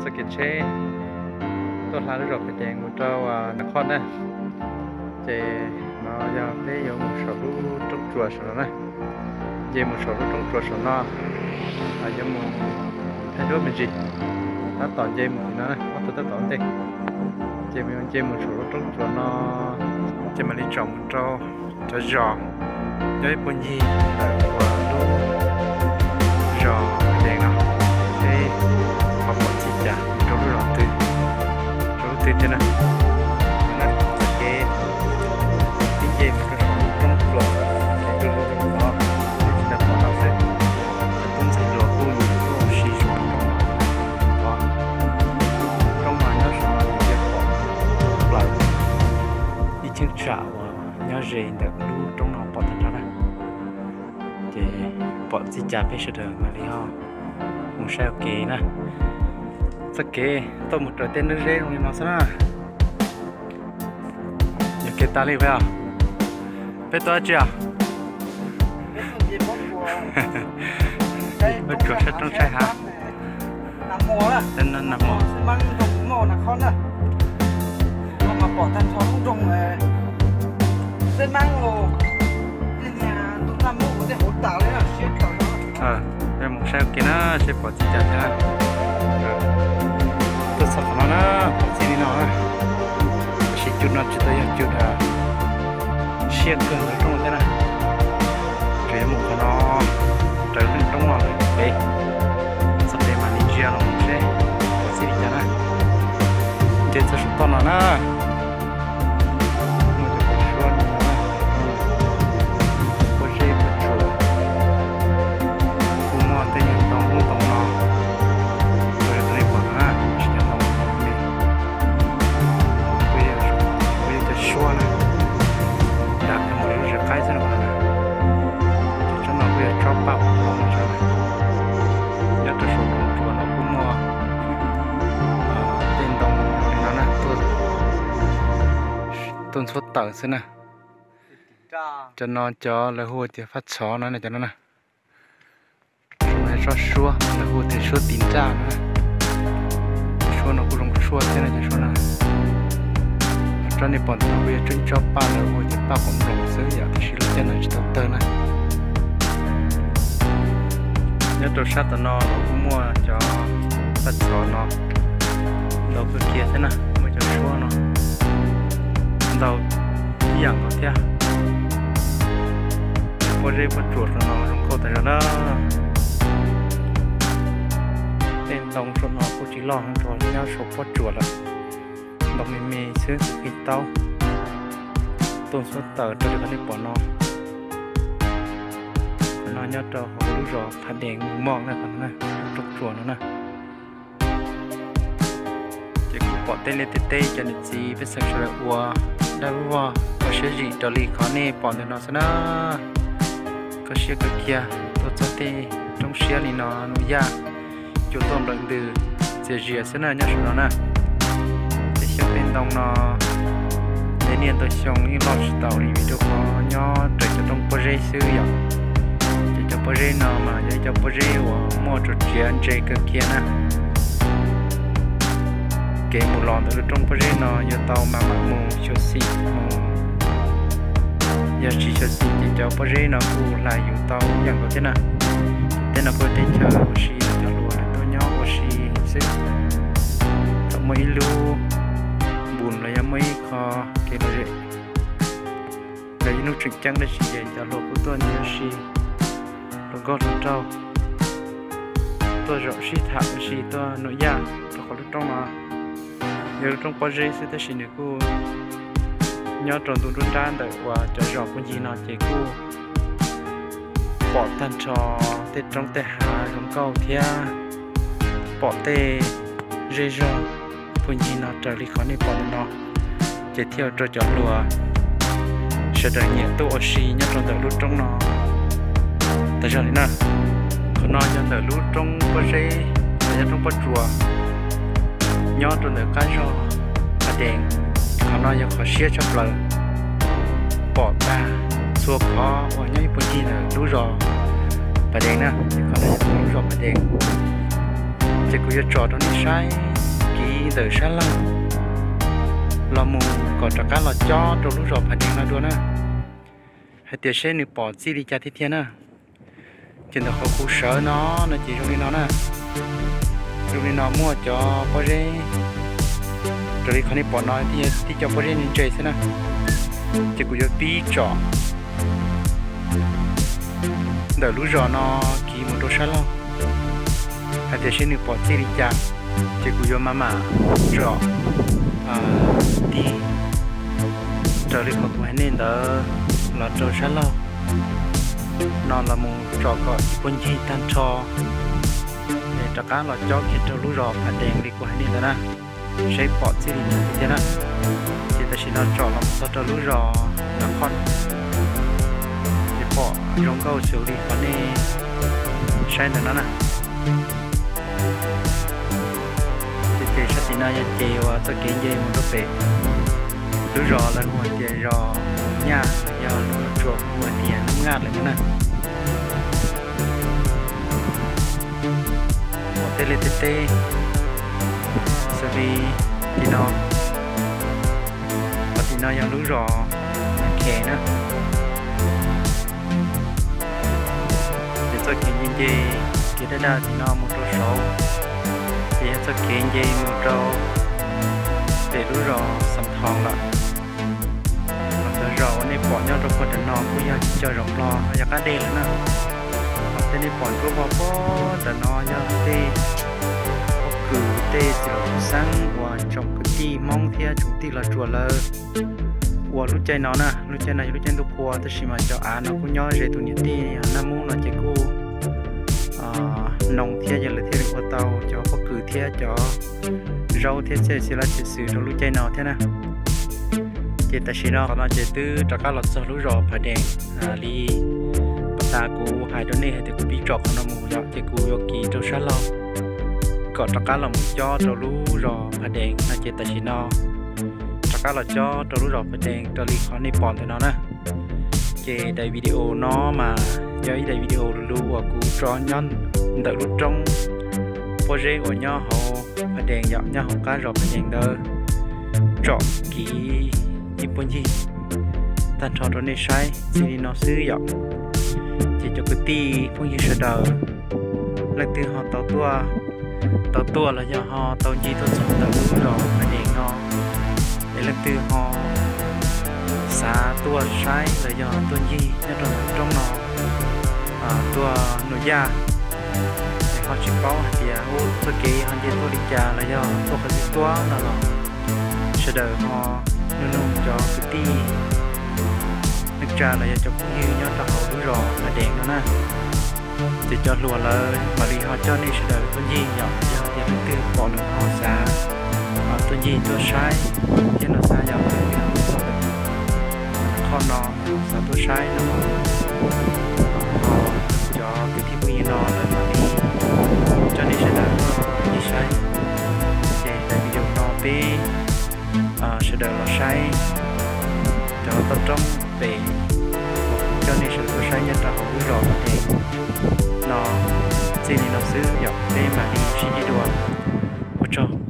Kev tsheb tuaj hla lub zos Phav Dees mus rau Naj Khoj na. Ces no yog peb yuav mus saum lub roob tsuas saum no na. Nce mus saum lub roob tsuas saum no, yuav mus thaij duab me ntsis, tab tom nce mus tim no na, ob tug tab tom ntej. Ces mus yuav nce mus saum lub roob tsuas no, ces mam li tsom mus rau cov zos nyob ib puag ncig ntawm uas lub zos Phav Dees no, seb ho pom txij cas rau lub zos twg, rau lub twg thiab na. Txoj kev tib nce mus rau saum lub roob tsuas, ces rau lub roob no, peb tsis tau pom lawm xwb. Cov tub ntxhais hluas kuj mus tuaj ua si zuj zus rau no. Roob no nyob saum no ces pom plaws ib cheeb tsam uas nyob ze ntawm lub roob no pom tag nrho na. Ces pom txij cas peb sawv daws mam li ho mus saib ua ke na. Txoj kev tuaj mus raws tej nruab zeb zoo li no xwb na. Yog kev tas li puas yog? Peb tuaj dab tsi os? Peb tsuas saib roob saib hav. Nag hmo, peb mus saib ua ke na, seb pom txij cas thiab na. Tuaj txog qhov no na, pom txij li no na. Tab sis cua no tsis tau yog cua siab kawg ntawm lub roob thiab na. Tsuas yog mus qhov no, raws lub roob no lawm pem, txog pem mam li ntsia los seb pom txij li cas na. Nce txog saum toj no na. Muaj cov pob zeb pob tsuas, kuj muaj tej nyuag ntoo ub ntoo no, kuj yog tau li pom no na, tsis yog ntoo li. Kuj yog, kuj yog cov suab na, dam mus li lub zes qaib xwb no na. Ces tsob no kuj yog tsob paj ua no na. Nyob rau saum ntoo tsuas no kuj muaj tej ntoo li no na, tuaj ntxhuab taws xwb na. Cov no cov lawv hu tias faj txhov no na, cov no na. Tsob no tsob suab lawv hu tias suab tis nraj no na. Cov suab no kuj zoo tshuaj thiab na cov suab no. Tsob nej pom ntawm no kuj yog tsob paj lawv hu tias paj quav nploos xwb yom, tiam sis lub caij no tsis tau tawg na. Nyob rau sab tom no los kuj muaj cov faj txhov no ntau kawg kiag thiab na, muaj cov suab no ntau ib yam nkaus thiab. Pob zeb pob tsuas saum no zoo nkauj tas zog na. Tej ntoo saum no kuj tsis loj heev, nyob saum pob tsuas lawm. Ntoo me me xwb, qhib taub, tuaj ntxhuab taws raws li qhov nej pom no. Qhov no nyob rau hauv lub zos Phav Dees Mus Moj na, qhov no na, lub roob tsuas no na. Ces kuj pom tej liaj tej teb cov niam txiv pej xeem sawv daws ua dab vog ua siab zim raws li qhov nej pom ntawm no xwb na. Koj siab kawg kiag, tuaj txog tej roob siab li no, Nuj Yaj, cua tuaj nplawm ntws txias zias xwb na nyob saum no na. Tej xyoob tej ntoo no, tej niaj ntau xyoo yeej loj tsis taus li vim rau qhov nyob raws cov roob pob zeb xwb yom. Ces cov pob zeb no mas yog ib cov pob zeb uas muaj tsuas tsiav ntse kawg kiag na. Kev mus los ntawm lub roob pob zeb no yuav tau mam mam mus xyuam xim mus. Yog tsis xyuam xim ces cov pob zeb no kuj hlais yus tau ib yam nkaus thiab na. Tej no kuj teb chaws ua si, cov hluas lawv tuaj nyob ua si xwb. Thaum muaj ib lub npus los yog muaj ib qho kev lom zem, los ib hnub tseem ceeb dab tsi ces cov hluas kuj tuaj nyob ua si, hluas nkauj hluas nraug tuaj zaum sib tham ua si tuaj Nuj Yaj rau qhov lub roob no yog lub roob pob zeb xwb tab sis nws kuj nyob rau ntu nruab nrab ntawm uas cov zos puag ncig no ces kuj pom tag nrho tej roob tej hav zoo nkauj thiab pom tej zej zog puag ncig no raws li qhov nej pom ntawm no, ces thiaj ua rau cov hluas sawv daws nyiam tuaj ua si nyob rau ntawm lub roob no tas zog li na. Qhov no yog ntawm lub roob pob zeb los yog roob pob tsuas nyob rau ntawm qab zos Phav Dees. Qhov no yog qhov siab tshaj plaws, pom tag txhua qhov uas nyob ib puag ncig ntawm lub zos Phav Dees na. Ces qhov no yog lub zos Phav Dees. Ces kuv yuav tsom rau nej saib kiv ntawm sab laug los mus kom rov qab los cob rau lub zos Phav Dees no dua na, hais tias seb nws pom txij li cas thiab thiab na. Ces ntawm qhov kuv sawv no, no ces zoo li no na, zoo li no muaj cov pob zeb, raws li qhov nej pom no thiaj yog tib co pob zeb ntse ntse xwb na. Ces kuv yuav pib tsom ntawm lub zos no kiv mus rau sab laug, hais tias seb nws pom txij li cas, ces kuv yuav mam mam tsom tig raws li qhov kuv hais nej ntawd los rau sab laug no los mus tsom kom ib puag ncig tag nrho, es rov qab los cob kiag rau lub zos Phav Dees li kuv hais nej ntawd na, seb pom txij li cas thiab na. Ces tam sim no tsom los txog rau lub zos Nav Qhoj, ces pom zoo nkauj xws li qhov nej saib ntawm no na. Ces ces sab tim no yog ces uas txoj kev nce mus rau pem lub zos lawv hu hais tias zos Nyaj, yog lub tsuas hu hais tias Nub Nyaj lawm na. Pom tej liaj tej teb xws li tim no, qhov tim no yog lub zos Nas Khes na. Ces txoj kev nce nce, kev daj daj tim no mus rau saud, ces yog txoj kev nce mus rau pem lub zos Xam Thoos lawm. Cov zos uas nej pom nyob rau puag nram no kuj yog ib co zos Nplog yog qab dej lawm na. Tej nej pom nruab vog puag nram no yog tej pob kws tej txiv laus tub xeeb uas tsoom kwv tij Hmoob thiab tsoom tij Los Tsuas lawv ua lub caij no na. Lub caij no yog lub caij ntuj qhua tab sis mas cov av no kuj nyob ze tus niam tij Naj Mub no ces kuj noo thiab ces lawv thiaj li ua tau cov pob kws thiab cov zaub thiab txhiaj txhia lab txhiaj xwm rau lub caij no thiab na. Ces tam sim no qhov no ces twb rov qab los txog lub zos Phav Dees li pas tas kuv hais rau nej hais tias kuv pib tsom qhov no mus yom, ces kuv yuav kiv rau sab laug kom rov qab los mus cob rau lub zos Phav Dees no. Ces tam sim no rov qab los cob rau lub zos Phav Dees raws li qhov nej pom ntawm no na. Ces daim video no mas yog ib daim video lus uas kuv tso nyob ntawm lub roob pob zeb uas nyob hauv Phav Dees yom, nyob hauv qab zos Phav Dees ntawd, tsom kiv ib puag ncig tag nrho rau nej saib txij li no xwb yom. Ces cov kwv tij phooj ywg sawv daws, leej twg ho tau tuaj, tau tuaj los yog ho tau ncig tuaj txog ntawm lub zos Phav Dees no, es leej twg ho xav tuaj saib los yog tuaj ncig nyob rau ntawm roob no, tuaj Nuam Yaj, es ho tsis paub hais tias ub txoj kev ho nce tuaj li cas los yog tuaj qhov twg tuaj no los sawv daws ho nug nug cov kwv tij neej tsa los yog cov phooj ywg nyob rau hauv lub zos Phav Dees no na. Ces cov hluas lawv mam li ho coj nej sawv daws tuaj ncig yom, yog tias leej twg pom lawm ho xav tuaj ncig tuaj saib thiab no xav yom, leej twg ho tuaj txog qhov no xav tuaj saib no, ho cov kwv tij phooj ywg no lawv mam li coj nej sawv daws tuaj ncig saib. Ces daim video no peb sawv daws los saib cov toj roob pem uas kuv coj nej sawv daws tuaj saib nyob rau hauv lub zos Phav Dees no txij li no xwb yom, peb mam li sib ntsib dua. Ua tsaug.